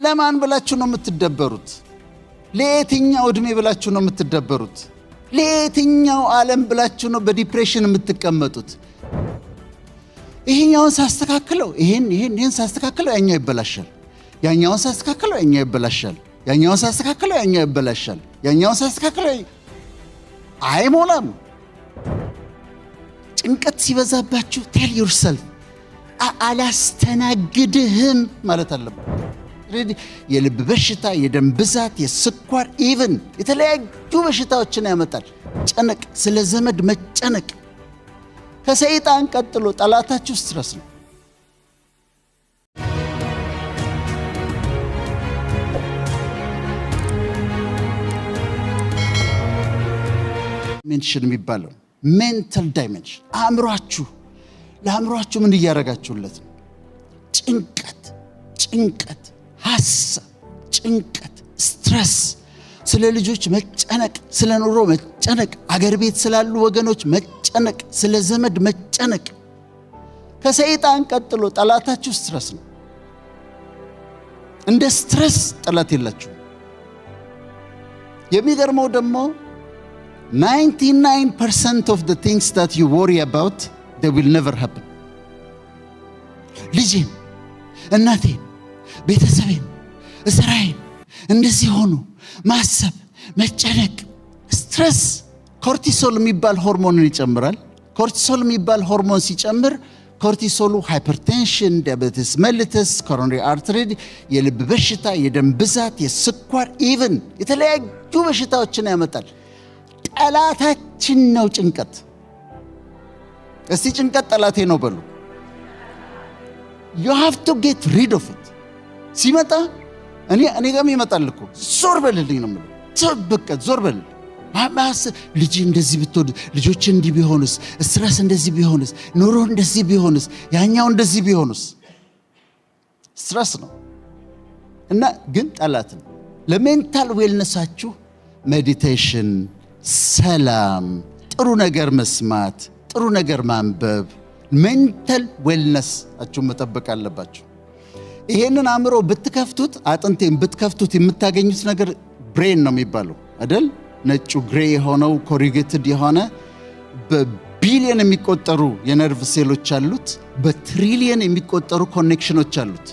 ለማን ብላችሁ ነው የምትደበሩት? ለየትኛው ዕድሜ ብላችሁ ነው የምትደበሩት? ለየትኛው ዓለም ብላችሁ ነው በ depression የምትቀመጡት? ይሄኛውን ሳስተካክለው፣ ይሄን ይሄን ይሄን ሳስተካክለው ያኛው ይበላሻል። ያኛውን ሳስተካክለው ያኛው ይበላሻል። ያኛውን ሳስተካክለው ያኛው ይበላሻል። ያኛውን ሳስተካክለው አይሞላም። ጭንቀት ሲበዛባችሁ tell yourself አላስተናግድህም ማለት አለብን። የልብ በሽታ፣ የደም ብዛት፣ የስኳር፣ even የተለያዩ በሽታዎችን ያመጣል። ጨነቅ፣ ስለ ዘመድ መጨነቅ። ከሰይጣን ቀጥሎ ጠላታችሁ stress ነው። Dimension የሚባለው mental dimension፣ አእምሯችሁ፣ ለአእምሯችሁ ምን እያደረጋችሁለት ነው? ጭንቀት፣ ጭንቀት፣ ሀሳብ፣ ጭንቀት፣ stress፣ ስለ ልጆች መጨነቅ፣ ስለ ኑሮ መጨነቅ፣ አገር ቤት ስላሉ ወገኖች መጨነቅ፣ ስለ ዘመድ መጨነቅ። ከሰይጣን ቀጥሎ ጠላታችሁ stress ነው። እንደ stress ጠላት የላችሁም። የሚገርመው ደግሞ 99% of the things that you worry about, they will never happen። ልጄን፣ እናቴን፣ ቤተሰቤን፣ ስራዬን እንደዚህ ሆኑ ማሰብ፣ መጨነቅ፣ stress cortisol የሚባል ሆርሞንን ይጨምራል። Cortisol የሚባል ሆርሞን ሲጨምር cortisol ኡ hypertension፣ diabetes mellitus፣ coronary artery፣ የልብ በሽታ፣ የደም ብዛት፣ የስኳር፣ even የተለያዩ በሽታዎችን ያመጣል። ጠላታችን ነው ጭንቀት። እስቲ ጭንቀት ጠላቴ ነው በሉ። You have to get rid of it። ሲመጣ እኔ ጋርም ይመጣል እኮ፣ ዞር በልልኝ ነው የምለው። በቃ ዞር በል። ልጅ እንደዚህ ብትወድ፣ ልጆች እንዲህ ቢሆንስ፣ stress እንደዚህ ቢሆንስ፣ ኑሮ እንደዚህ ቢሆንስ፣ ያኛው እንደዚህ ቢሆንስ፣ stress ነው እና ግን ጠላት ነው። ለ mental wellness ኣችሁ meditation፣ ሰላም፣ ጥሩ ነገር መስማት፣ ጥሩ ነገር ማንበብ፣ mental wellness ኣችሁን መጠበቅ አለባችሁ። ይሄንን አእምሮ ብትከፍቱት፣ አጥንቴን ብትከፍቱት የምታገኙት ነገር brain ነው የሚባለው አይደል? ነጩ gray የሆነው corrugated የሆነ በቢሊየን የሚቆጠሩ የነርቭ ሴሎች አሉት። በትሪሊየን የሚቆጠሩ connection ኖች አሉት።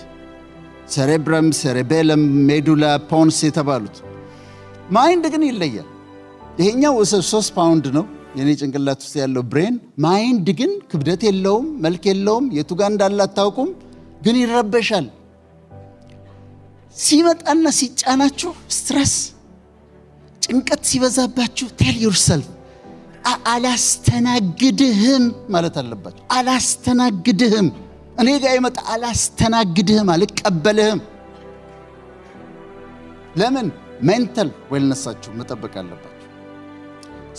Cerebrum፣ cerebellum፣ medulla፣ pons የተባሉት። Mind ግን ይለያል። ይሄኛው 3 ፓውንድ ነው የኔ ጭንቅላት ውስጥ ያለው brain። Mind ግን ክብደት የለውም፣ መልክ የለውም፣ የቱ ጋር እንዳለ አታውቁም፣ ግን ይረበሻል። ሲመጣና ሲጫናችሁ stress፣ ጭንቀት ሲበዛባችሁ tell yourself አላስተናግድህም ማለት አለባችሁ። አላስተናግድህም፣ እኔ ጋር ይመጣ፣ አላስተናግድህም፣ አልቀበልህም። ለምን? Mental wellness ኣችሁ መጠበቅ አለባችሁ።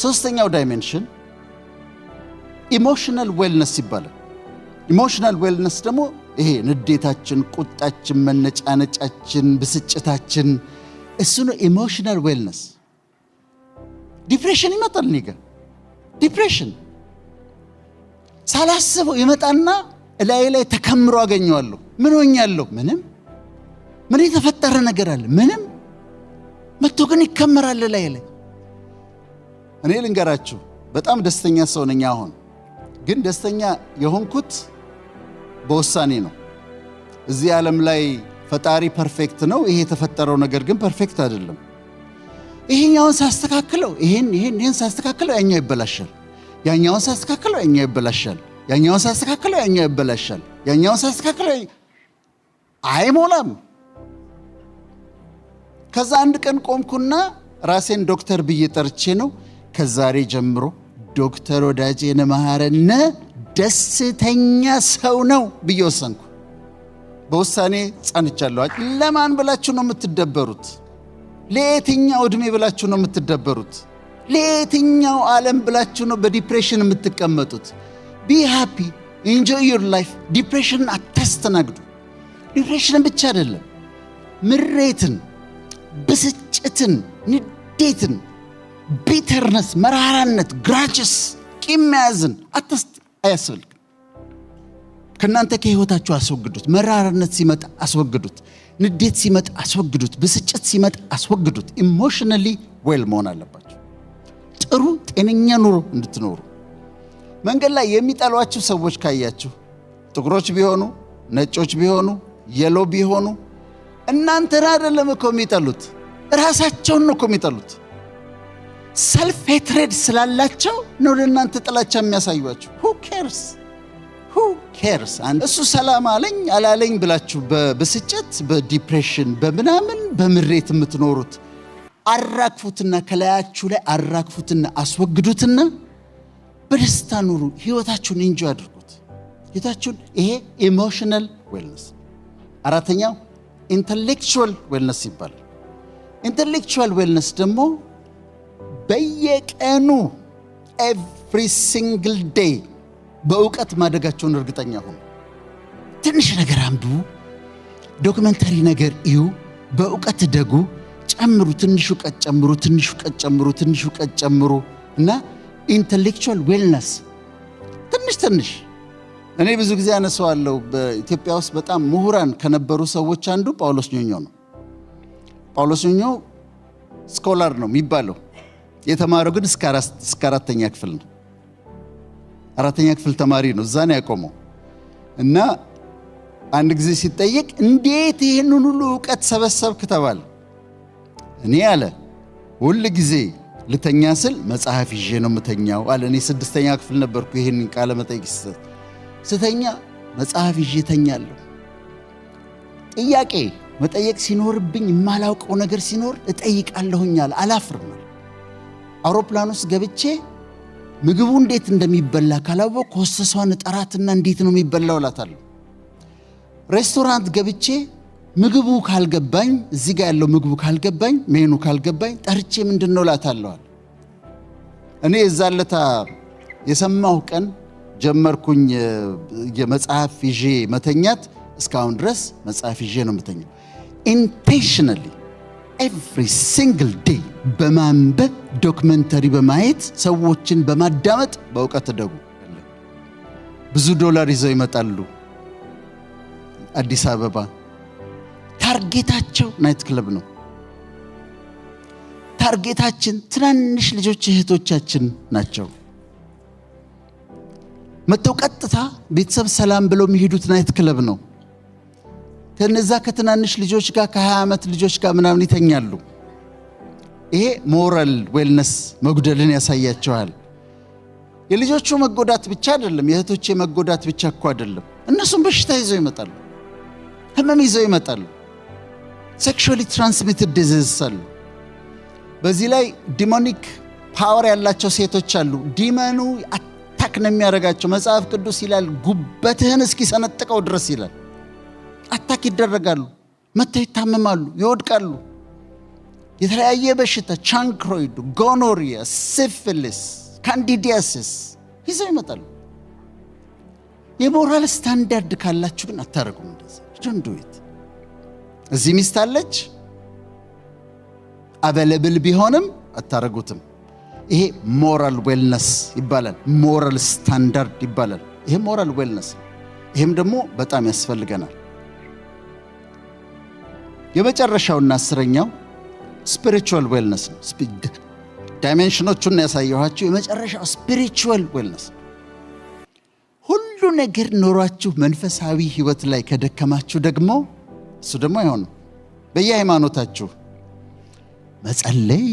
ሶስተኛው dimension emotional wellness ይባላል። Emotional wellness ደግሞ ይሄ ንዴታችን፣ ቁጣችን፣ መነጫነጫችን፣ ብስጭታችን፣ እሱ ነው emotional wellness። Depression ይመጣል እኔ ጋር፣ depression ሳላስበው ይመጣና እላዬ ላይ ተከምሮ አገኘዋለሁ። ምን ሆኛለሁ? ምንም። ምን የተፈጠረ ነገር አለ? ምንም። መጥቶ ግን ይከመራል እላዬ ላይ። እኔ ልንገራችሁ፣ በጣም ደስተኛ ሰው ነኝ። አሁን ግን ደስተኛ የሆንኩት በውሳኔ ነው። እዚህ ዓለም ላይ ፈጣሪ perfect ነው። ይሄ የተፈጠረው ነገር ግን perfect አይደለም። ይሄኛውን ሳስተካክለው፣ ይሄን ይሄን ይሄን ሳስተካክለው ያኛው ይበላሻል። ያኛውን ሳስተካክለው ያኛው ይበላሻል። ያኛውን ሳስተካክለው ያኛው ይበላሻል። ያኛውን ሳስተካክለው አይሞላም። ከዛ አንድ ቀን ቆምኩና ራሴን ዶክተር ብዬ ጠርቼ ነው፣ ከዛሬ ጀምሮ ዶክተር ወዳጄነህ መሐረነ ደስተኛ ሰው ነው ብዬ ወሰንኩ። በውሳኔ ጸንቻለሁ። ለማን ብላችሁ ነው የምትደበሩት? ለየትኛው ዕድሜ ብላችሁ ነው የምትደበሩት? ለየትኛው ዓለም ብላችሁ ነው በ depression የምትቀመጡት? Be happy, enjoy your life። Depression ን አታስተናግዱ። Depression ን ብቻ አይደለም፣ ምሬትን፣ ብስጭትን፣ ንዴትን፣ bitterness፣ መራራነት፣ grudges፣ ቂም መያዝን አያስፈልግም። ከእናንተ ከህይወታችሁ አስወግዱት። መራራነት ሲመጣ አስወግዱት። ንዴት ሲመጣ አስወግዱት። ብስጭት ሲመጣ አስወግዱት። Emotionally well መሆን አለባችሁ። ጥሩ ጤነኛ ኑሮ እንድትኖሩ። መንገድ ላይ የሚጠሏችሁ ሰዎች ካያችሁ፣ ጥቁሮች ቢሆኑ፣ ነጮች ቢሆኑ፣ yellow ቢሆኑ፣ እናንተን አይደለም እኮ የሚጠሉት፣ ራሳቸውን ነው እኮ የሚጠሉት። Self hatred ስላላቸው ነው ለእናንተ ጥላቻ የሚያሳዩአችሁ። Who cares? Who cares? እሱ ሰላም አለኝ አላለኝ ብላችሁ በብስጭት፣ በ depression፣ በምናምን በምሬት የምትኖሩት አራግፉትና፣ ከላያችሁ ላይ አራግፉትና አስወግዱትና በደስታ ኑሩ። ህይወታችሁን enjoy አድርጉት። ህይወታችሁን። ይሄ emotional wellness። አራተኛው intellectual wellness ይባላል። Intellectual wellness ደግሞ በየቀኑ every single day በእውቀት ማደጋችሁን እርግጠኛ ሁኑ። ትንሽ ነገር አንብቡ፣ documentary ነገር እዩ፣ በእውቀት እደጉ፣ ጨምሩ፣ ትንሽ እውቀት ጨምሩ፣ ትንሽ እውቀት ጨምሩ፣ ትንሽ እውቀት ጨምሩ እና intellectual wellness ትንሽ ትንሽ። እኔ ብዙ ጊዜ አነሳዋለሁ። በኢትዮጵያ ውስጥ በጣም ምሁራን ከነበሩ ሰዎች አንዱ ጳውሎስ ኞኞ ነው። ጳውሎስ ኞኞ scholar ነው የሚባለው። የተማረው ግን እስከ አራተኛ ክፍል ነው። አራተኛ ክፍል ተማሪ ነው። እዛ ነው ያቆመው። እና አንድ ጊዜ ሲጠየቅ እንዴት ይህንን ሁሉ እውቀት ሰበሰብክ ተባለ። እኔ አለ፣ ሁል ጊዜ ልተኛ ስል መጽሐፍ ይዤ ነው የምተኛው አለ። እኔ ስድስተኛ ክፍል ነበርኩ ይህንን ቃለ መጠይቅ ሲሰጥ። ስተኛ መጽሐፍ ይዤ እተኛለሁ። ጥያቄ መጠየቅ ሲኖርብኝ፣ የማላውቀው ነገር ሲኖር እጠይቃለሁኝ አለ። አላፍርም። አውሮፕላን ውስጥ ገብቼ ምግቡ እንዴት እንደሚበላ ካላወቅኩ ሆስተሷን እጠራትና እንዴት ነው የሚበላው እላታለሁ። ሬስቶራንት ገብቼ ምግቡ ካልገባኝ፣ እዚህ ጋር ያለው ምግቡ ካልገባኝ፣ ሜኑ ካልገባኝ ጠርቼ ምንድን ነው እላታለሁ። እኔ የዛ ለታ የሰማሁ ቀን ጀመርኩኝ የመጽሐፍ ይዤ መተኛት። እስካሁን ድረስ መጽሐፍ ይዤ ነው የምተኛው። Intentionally every single day በማንበብ፣ documentary በማየት፣ ሰዎችን በማዳመጥ በእውቀት እደጉ። ብዙ ዶላር ይዘው ይመጣሉ አዲስ አበባ። Target ኣቸው night club ነው። Target ኣችን ትናንሽ ልጆች እህቶቻችን ናቸው። መጥተው ቀጥታ ቤተሰብ ሰላም ብለው የሚሄዱት night club ነው። ከነዛ ከትናንሽ ልጆች ጋር፣ ከ20 ዓመት ልጆች ጋር ምናምን ይተኛሉ። ይሄ moral wellness መጉደልን ያሳያችኋል። የልጆቹ መጎዳት ብቻ አይደለም፣ የእህቶቼ መጎዳት ብቻ እኮ አይደለም። እነሱም በሽታ ይዘው ይመጣሉ፣ ህመም ይዘው ይመጣሉ። Sexually transmitted disease አሉ። በዚህ ላይ demonic power ያላቸው ሴቶች አሉ። Demon ኡ attack ነው የሚያደርጋቸው። መጽሐፍ ቅዱስ ይላል ጉበትህን እስኪሰነጥቀው ድረስ ይላል። Attack ይደረጋሉ፣ መጥተው ይታመማሉ፣ ይወድቃሉ። የተለያየ በሽታ chancroid፣ gonorrhea፣ syphilis፣ candidiasis ይዘው ይመጣሉ። የ moral standard ካላችሁ ግን አታደርጉም እንደዛ። Don't do it። እዚህ ሚስት አለች፣ available ቢሆንም አታረጉትም። ይሄ moral wellness ይባላል። Moral standard ይባላል። ይሄ moral wellness፣ ይሄም ደግሞ በጣም ያስፈልገናል። የመጨረሻውና 10ኛው spiritual wellness ነው። Dimension ኦቹን ያሳየኋችሁ፣ የመጨረሻው spiritual wellness። ሁሉ ነገር ኖሯችሁ መንፈሳዊ ህይወት ላይ ከደከማችሁ ደግሞ እሱ ደግሞ አይሆንም። በየሃይማኖታችሁ መጸለይ፣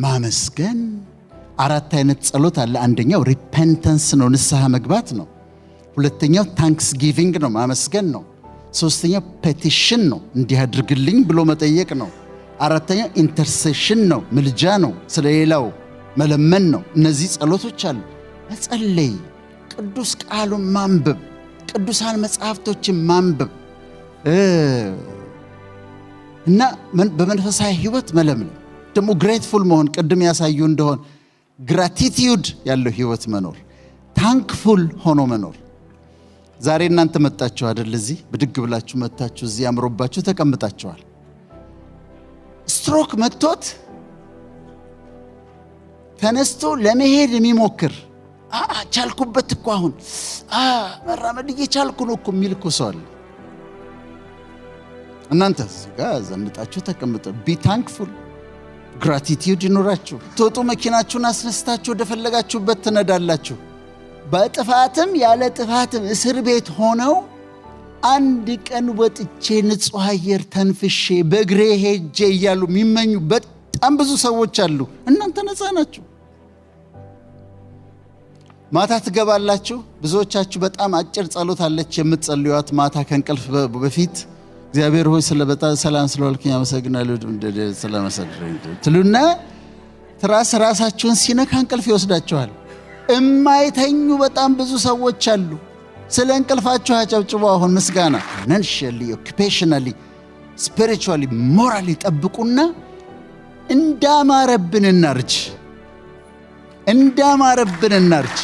ማመስገን። አራት አይነት ጸሎት አለ። አንደኛው repentance ነው፣ ንስሐ መግባት ነው። ሁለተኛው thanksgiving ነው፣ ማመስገን ነው። ሶስተኛው petition ነው፣ እንዲህ አድርግልኝ ብሎ መጠየቅ ነው። አራተኛው intercession ነው፣ ምልጃ ነው፣ ስለሌላው መለመን ነው። እነዚህ ጸሎቶች አሉ። መጸለይ፣ ቅዱስ ቃሉን ማንበብ፣ ቅዱሳን መጽሐፍቶችን ማንበብ እና በመንፈሳዊ ህይወት መለምለም፣ ደግሞ grateful መሆን፣ ቅድም ያሳዩ እንደሆን gratitude ያለው ህይወት መኖር፣ thankful ሆኖ መኖር። ዛሬ እናንተ መጣችሁ አይደል? እዚህ ብድግ ብላችሁ መጥታችሁ እዚህ አምሮባችሁ ተቀምጣችኋል። ስትሮክ መጥቶት ተነስቶ ለመሄድ የሚሞክር፣ ቻልኩበት እኮ፣ አሁን መራመድ እየቻልኩ ነው እኮ የሚል እኮ ሰው አለ። እናንተ እዚህ ጋር ዘንጣችሁ ተቀምጠ be thankful፣ gratitude ይኑራችሁ። ትወጡ መኪናችሁን አስነስታችሁ ወደፈለጋችሁበት ትነዳላችሁ። በጥፋትም ያለ ጥፋትም እስር ቤት ሆነው አንድ ቀን ወጥቼ ንጹሕ አየር ተንፍሼ በእግሬ ሄጄ እያሉ የሚመኙ በጣም ብዙ ሰዎች አሉ። እናንተ ነፃ ናችሁ። ማታ ትገባላችሁ። ብዙዎቻችሁ በጣም አጭር ጸሎት አለች የምትጸልዩት ማታ ከእንቅልፍ በፊት፣ እግዚአብሔር ሆይ ስለ በጣም ሰላም ስለዋልክኝ አመሰግናለሁ ትሉና ትራስ ራሳችሁን ሲነካ እንቅልፍ ይወስዳችኋል። እማይተኙ በጣም ብዙ ሰዎች አሉ። ስለ እንቅልፋችሁ አጨብጭቡ። አሁን ምስጋና financially፣ occupationally፣ spiritually፣ morally ጠብቁና እንዳማረብን እናርጅ፣ እንዳማረብን እናርጅ።